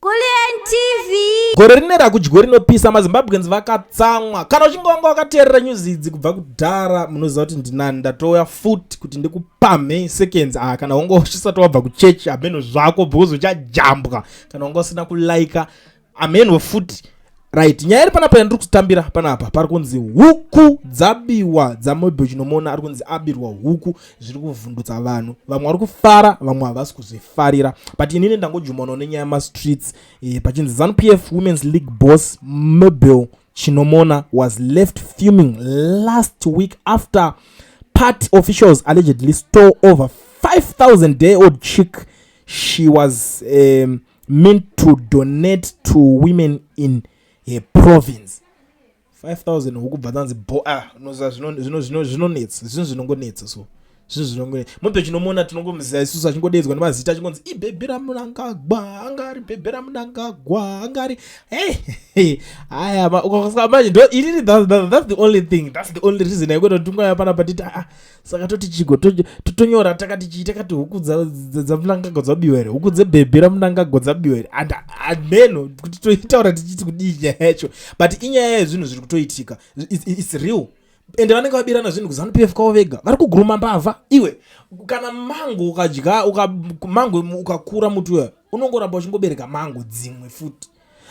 Kulliant TV. Gore rine rakudyo rinopisa, maZimbabweans vakatsamwa. Kana uchinge wanga wakateerera news idzi kubva kudhara, munoziva kuti ndinani. Ndatouya futi kuti ndikupamhe seconds. Ah, kana wanga usisati wabva kuchechi, hameno zvako, because uchajambwa. Kana wanga usina kulaika, hameno futi. Right, nyaya iri panapa yandiri kutambira panapa, pari kunzi huku dzabiwa dzaMabel Chinomona. Ari kunzi abirwa huku, zviri kuvhundutsa vanhu. Vamwe vari kufara, vamwe havasi kuzvifarira, but inini ndangojumanawo nenyaya yemastreets pachinzi ZANU PF Women's League boss Mabel Chinomona was left fuming last week after party officials allegedly stole over 5000 day old chick she was meant to donate to women in her province. 5000 huku bva dzanzi bo. Ah, unoziva zvinonetsa, zvinhu zvinongonetsa. So zvinhu zvinongonetsa. Mabel Chinomona tinongomuziva isusu achingodedzwa nemazita, achingonzi ibhebhi raMnangagwa, anga ari bhebhi raMnangagwa, anga ari hey. Aya, manje ndo inini, that's the only thing, that's the only reason aikuita kuti tingauya panapa titi, ah, saka toti chigo totonyora takati chii, takati huku dzaMnangagwa dzabiwa here, huku dzebhebhi raMnangagwa dzabiwa here? And ameno kuti toitaura tichiti kudii nyaya yacho, but inyaya yezvinhu zviri kutoitika. It's real, ende vanenge vabirana zvinhu kuZANU PF kwavo vega, vari kuguruma mbavha. Iwe, kana mango ukadya mango ukakura, muti uya unongoramba uchingobereka mango dzimwe futi.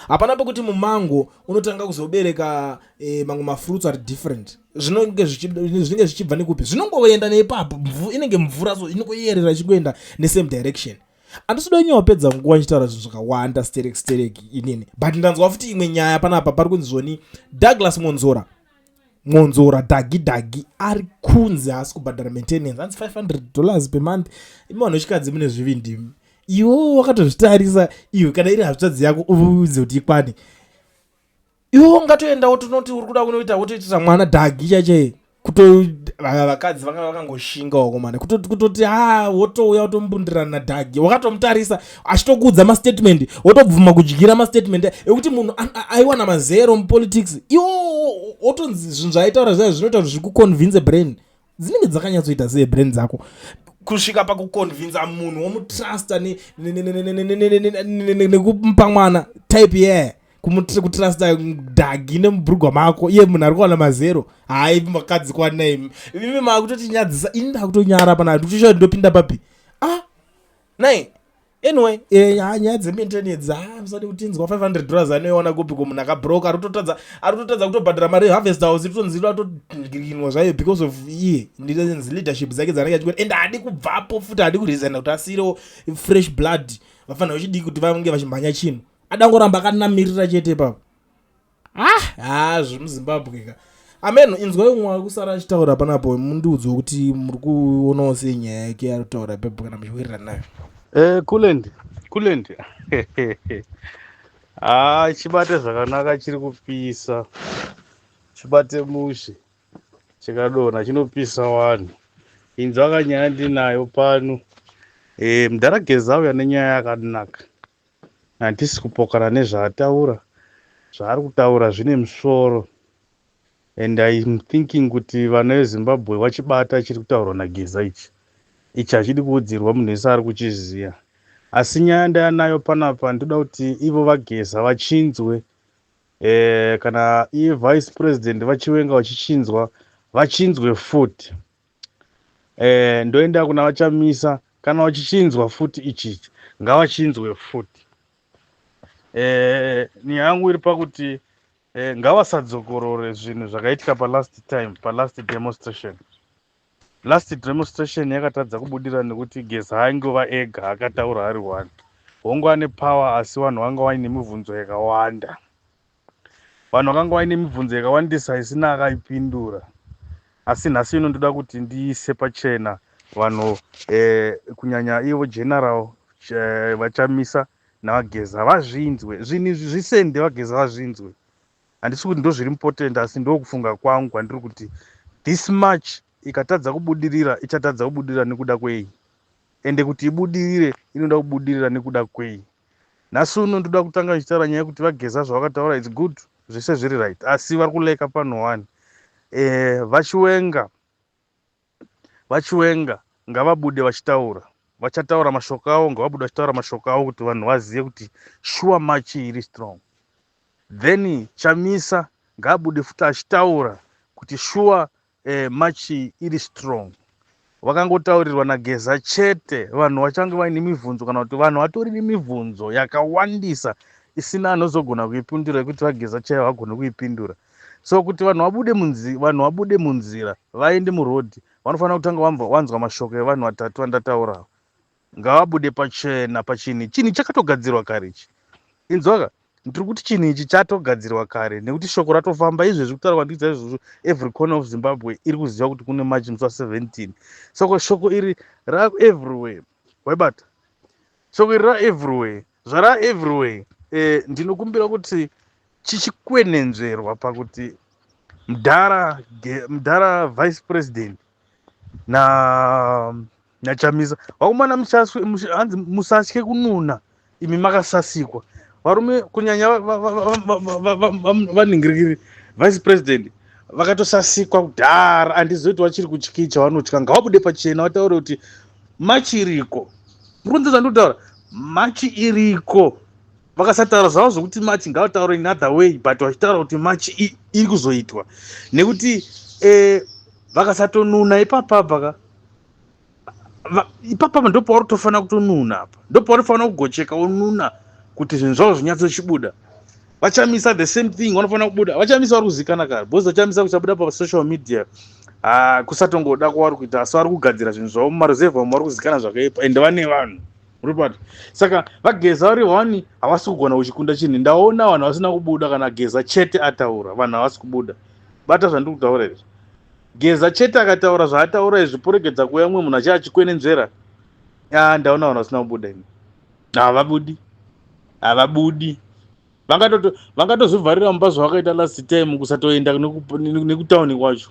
Hapana pekuti mumango unotanga kuzobereka mamwe mafruits ari different. Zvinenge zvichibva nekupi? Zvinongoenda neipapo. Inenge mvura, so inongoyerera ichingoenda nesame direction. Handisida kunyawapedza nguva nchitaura zvinhu zvakawanda sterek sterek inini, but ndanzwa futi imwe nyaya panapa. Pari kunzi zvoni Douglas Mwonzora, Mwonzora Dhagi Dhagi, ari kunzi haasi kubhadhara maintenance, hanzi $500 per month. Imi vanhu vechikadzi mune zvivindi. Iwo wakatozvitarisa iwe, kana iri hanzvadzi yako, uudze kuti ikwane. Iwe ungatoendawo, tonoti uri kuda kunoita wotoitisa mwana Dhagi chaichai. Kuto vakadzi vanga vakangoshinga wakomana, kutoti ha, wotouya wotombundirana naDhagi, wakatomutarisa achitokuudza mastatement, wotobvuma kudyira mastatement ekuti munhu aiwana mazero mupolitics. Iwo wotonzi zvinhu zvaaitaura zviya zvinoita kuti zvikuconvince. Brain dzinenge dzakanyatsoita sei brain dzako kusvika pakuconvinza munhu womutrusta nekumupa mwana type yeah, kutrusta Dhagi nemubhurugwa mako, iye munhu ari kuwana mazero? Hai, makadzi kwanai imi, makutotinyadzisa. Ini ndakutonyara pana ndikutoshaya ndopinda papi. Ah, nai, anyway, nyaya dzemaintenance, ah, musati kutinzwa. $500 anoiwana kupi kumunhu akabroka, ari kutotadza kutobhadhara mari yeHarvest House, tonzi atorinwa zvayo because of iye ndinzi leadership dzake dzanenge achikuita, and haadi kubvapo futi, haadi kuresigna kuti asiyirewo fresh blood vafanira vechidiki kuti vange vachimhanya chinhu. Adangoramba akanamirira chete ipapo. Ah, ha, zvemuZimbabwe ka. Amen. Inzwai umwe ari kusara achitaura panapo, mundiudzwe kuti muri kuonawo sei nyaya yake ari kutaura ipapo, kana muchiwirirana nayo. Kulliant, Kulliant. Ah, chibate zvakanaka, chiri kupisa. Chibate mushe. Chikadonha chinopisa vanhu. Inzwa kanyaya ndinayo pano. Mudhara Geza auya nenyaya yakanaka. Handisi kupokana nezvaataura. Zvaari kutaura zvine musoro. And I'm thinking kuti vana veZimbabwe vachibata chiri kutaurwa naGeza ichi. Ichi hachidi kuudzirwa, munhu wese ari kuchiziva. Asi nyaya ndayanayo panapa, ndoda kuti ivo vaGeza vachinzwe, kana iye vice president vaChiwenga vachichinzwa, vachinzwe futi. Ndoenda kuna vaChamisa, kana vachichinzwa futi ichichi, ngavachinzwe futi. Nyaya yangu iri pakuti ngavasadzokorore zvinhu zvakaitika palast time, palast demonstration. Last demonstration yakatadza kubudira nekuti Geza aingova ega, akataura ari one. Hongu, ane power, asi vanhu vanga vaine mibvunzo yakawanda. Vanhu vakanga vaine mibvunzo yakawandisa isina akaipindura. Asi nhasi ino ndoda kuti ndiise pachena vanhu, kunyanya ivo General vaChamisa navaGeza, vazvinzwe zvinhu izvi, zvisende vaGeza vazvinzwe. Handisi kuti ndo zviri important, asi ndokufunga kwangu kwandiri kuti this much ikatadza kubudirira, ichatadza kubudirira nekuda kwei? Ende kuti ibudirire, inoda kubudirira nekuda kwei? Nhasi uno ndoda kutanga ndichitaura nyaya yekuti vaGeza zvavakataura, it's good, zvese zviri right, asi vari kuleka pano one. VaChiwenga, VaChiwenga ngavabude vachitaura. Vachataura mashoko avo, ngavabude vachitaura mashoko avo kuti vanhu vazive kuti sure march iri strong. Then Chamisa ngaabude futi achitaura kuti sure march iri strong. Vakangotaurirwa naGeza chete, vanhu vachange vaine mibvunzo, kana kuti vanhu vatori nemibvunzo yakawandisa isina anozogona kuipindura, yekuti vaGeza chaivo vagone kuipindura. So kuti vanhu vabude munzira vaende murodhi, vanofanira kutanga vanzwa mashoko evanhu vatatu vandataurawo. Ngavabude pachena pachinhu. Chinhu chakatogadzirwa kare ichi. Inzwaka, ndiri kuti chinhu ichi chatogadzirwa kare, nekuti shoko ratofamba izvezvi. Kutaura kwandikuita izvozvo, every corner of Zimbabwe iri kuziva kuti kune march musi wa17. Saka shoko iri raeverywhere, waibata shoko iri raeverywhere. Zvaraeverywhere, ndinokumbira kuti chichikwenenzverwa pakuti mudhara vice president na naChamisa, vakomana, hanzi musatye kununa imi makasasikwa. Varume, kunyanya vanhingirikiri vice president, vakatosasikwa kudhara. Handizivi kuti vachiri kutyii chavanotya. Ngavabude pachena vataure kuti march iriko. Murikunzwa zvandikutaura? March iriko. Vakasataura zvavo zvokuti march, ngavataure in other way, but vachitaura kuti march iri kuzoitwa, nekuti vakasatonuna ipapapa ka, ipapapa ndopauri kutofanira kutonuna. Apa ndopauri kufanira kugocheka wonuna kuti zvinhu zvavo zvinyatsochibuda. VaChamisa, the same thing, vanofanira kubuda. VaChamisa vari kuzikana kare, because VaChamisa kuchabuda pasocial media, ah, kusatongoda kwavari kuita, asi vari kugadzira zvinhu zvavo mumaruzevha umu, vari kuzikana zvakaipa, ende vane vanhu ripati. Saka vaGeza vari one, havasi kugona kuchikunda chinhu. Ndaona vanhu vasina kubuda kana Geza chete ataura, vanhu havasi kubuda. Bata zvandiri kutaura izvi. Geza chete akataura zvaataura izvi, poregedza kuuya mumwe munhu achi achikwenenzvera. Ah, ndaona vanhu vasina kubuda ini. Havabudi, havabudi. Vangatozvivharira mumba zvavakaita last time, kusatoenda nekutauni kwacho,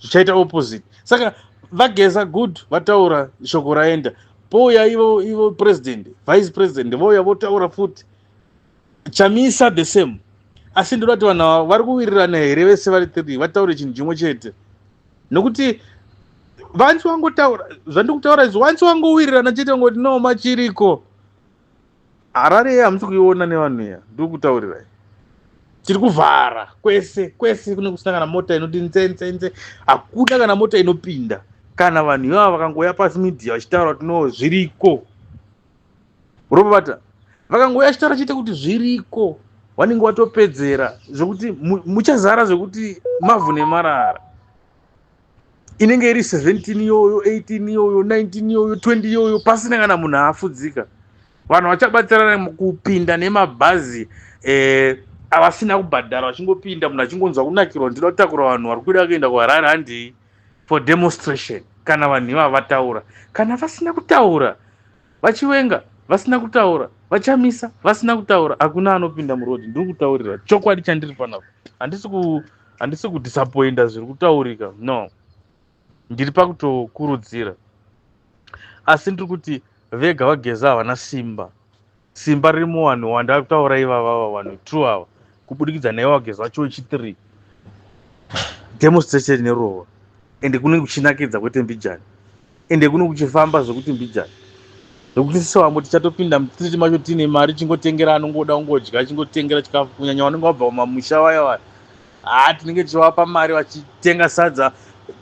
zvichaita opposite. Saka vaGeza, good, vataura, shoko raenda. Pouya ivo president, vice president, vouya votaura futi. Chamisa the same. Asi ndoda kuti vanhu ava vari kuwirirana here vese vari three, vataure chinhu chimwe chete? Nokuti vanzi vangotaura zvandiri kutaura izvi, wanzi vangowirirana chete, ngoti no, march iriko. Harare ye hamusi kuiona nevanhu iya. Ndiri kutaurirai, tiri kuvhara kwese kwese, kune kusina kana mota inoti nzenzenze, hakuna kana mota inopinda. Kana vanhu ivava vakangouya pasi media vachitaura kuti no, zviriko, robata, vakangouya vachitaura chete kuti zviriko, vanenge vatopedzera zvekuti muchazara zvekuti mavhu nemarara. Inenge iri 17 iyoyo, 18 iyoyo, 19 iyoyo, 20 iyoyo, pasina kana munhu afudzika. Vanhu vachabatsirana kupinda nemabhazi avasina kubhadhara, vachingopinda, munhu achingonzwa kunakirwa, ndinoda kutakura vanhu vari kuda kuenda kuHarare, handii for demonstration. Kana vanhu ivava vataura, kana vasina kutaura, VaChiwenga vasina kutaura, VaChamisa vasina kutaura, hakuna anopinda murodhi. Ndiri kutaurira chokwadi chandiri panapa. Handisi kudisappointa zviri kutaurika, no, ndiri pakutokurudzira. Asi ndiri kuti vega vaGeza havana simba. Simba riri muvanhu wandakutaura ivavava, vanhu two ava, kubudikidza naivo vaGeza vacho wechi3. Demonstration nerova, ende kunenge kuchinakidza kwete mbijani, ende kuno kuchifamba zvekuti mbijani, zvekuti sewambo tichatopinda mustreet macho tiine mari, chingotengera anongoda kungodya, chingotengera chikafu, kunyanya vanenge vabva kumamusha vaya vaya. Haa, tinenge tichivapa mari vachitenga sadza.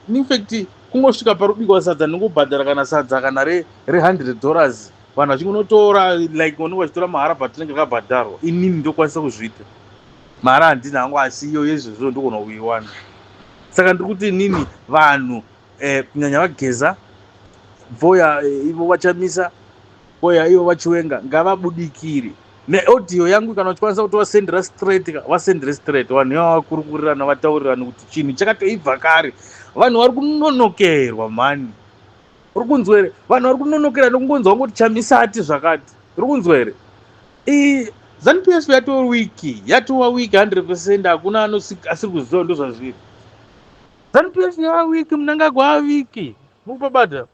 Infact, kungosvika parubikwa sadza, ndingobhadhara kana sadza kana re$100, vanhu vachingonotora like vanenge vachitora mahara, but tinenge takabhadharwa. Inini ndokwanisa kuzviita, mari handina hangu, asi iyo yezvozvo ndogona kuiwana. Saka ndiri kuti inini vanhu, kunyanya vaGeza, voya ivo vaChamisa, voya ivo vaChiwenga, ngavabudikire neaudio yangu. Kana uchikwanisa kuti vasendera straight, vasendere straight. Vanhu ivava vakurukurirana, vataurirana kuti chinhu chakatoibva kare. Vanhu vari kunonokerwa mhani, uri kunzwa here? Vanhu vari kunonokera nekungonzwa kungoti Chamisa ati zvakati. Uri kunzwa here? ZANU PF yatova weak, yatova weak 100%. Hakuna asiri kuziva ndo zvazviri. ZANU PF yava weak, Mnangagwa ava weak. Mukupabata,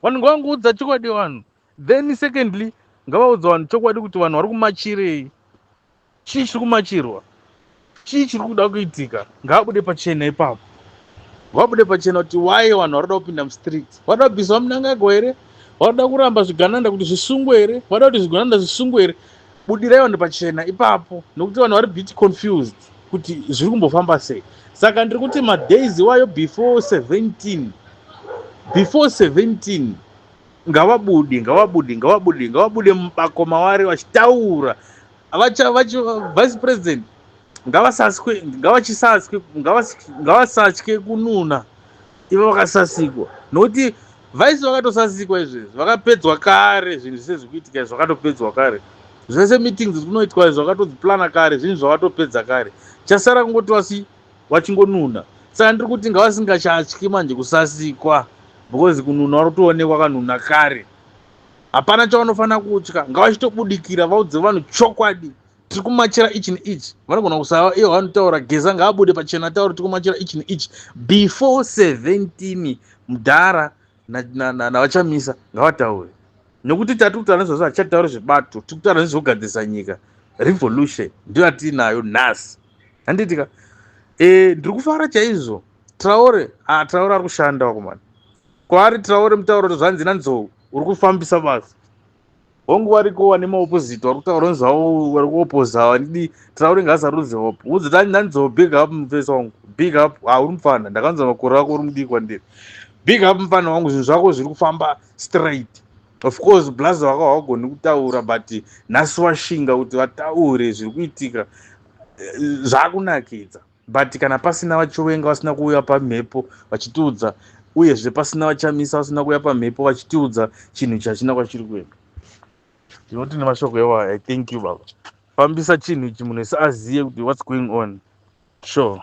vanhu ngavangoudza chokwadi vanhu. Then secondly, ngavaudza vanhu chokwadi kuti vanhu vari kumachirei, chii chiri kumachirwa, chii chiri kuda kuitika. Ngavabude pachena ipapo, vabude pachena kuti why vanhu vari kuda kupinda mustreet. Vada kubviswa Mnangagwa here? Vanoda kuramba zvigananda kuti zvisungwe here? Vanoda kuti zvigananda zvisungwe here? Budirai vanhu pachena ipapo, nokuti vanhu vari bit confused kuti zviri kumbofamba sei. Saka ndiri kuti madays iwayo before 17, before 17, ngavabude, ngavabude, ngavabude, ngavabude mubako mavari vachitaura. Vice president ngavasaswe, ngavachisaswe, ngavasatye kununa ivo vakasasikwa, nokuti vice vakatosasikwa izvezvi, vakapedzwa kare. Zvinhu zvese zviri kuitika izvi zvakatopedzwa kare. Zvese meetings zvinoitwa izvi zvakatodziplana kare, zvinhu zvavatopedza kare. Chasara kungoti wasi vachingonuna. Saka ndiri kuti ngavasingachatyi manje kusasikwa, because kununa vari kutoonekwa kanuna kare. Hapana chavanofanira kutya. Ngavachitobudikira vaudze vanhu chokwadi: tiri kumachira ichi neichi. Vanogona kusava ivo vanotaura. Geza ngaabude pachena ataure: tiri kumachira ichi neichi before 17. Mudhara navaChamisa ngavataure, nekuti tati kutaura nezvazvo, hatichatauri zvebato, tiri kutaura nezvekugadzirisa nyika. Revolution ndiyo yatiinayo nhasi, handitika? Ndiri kufara chaizvo. Traore, ah, Traore ari kushanda wakomana. Kwaari Traore, mutauro zvanzi naNzou, uri kufambisa basa. Hongu, variko vane maopposite vari kutaura nezvavo, vari kuopoza vandidi. Traore ngaasarudze hope. Udzi naNzou, big up mufesi wangu, big up. Ha, uri mufana, ndakanzwa makore ako, uri mudiki kwandiri. Big up mufana wangu, zvinhu zvako zviri kufamba straight. Of course blaza wako hawagoni kutaura, but nhasi washinga kuti vataure zviri kuitika. Zvaakunakidza. But kana pasina vaChiwenga vasina kuuya pamhepo vachitiudza, uyezve pasina vaChamisa vasina kuuya pamhepo vachitiudza, chinhu chachina kwachiri kuenda. Ndinoti nemashoko iwayo, I thank you, baba. Fambisa chinhu ichi, munhu wese azive kuti what's going on. Sure.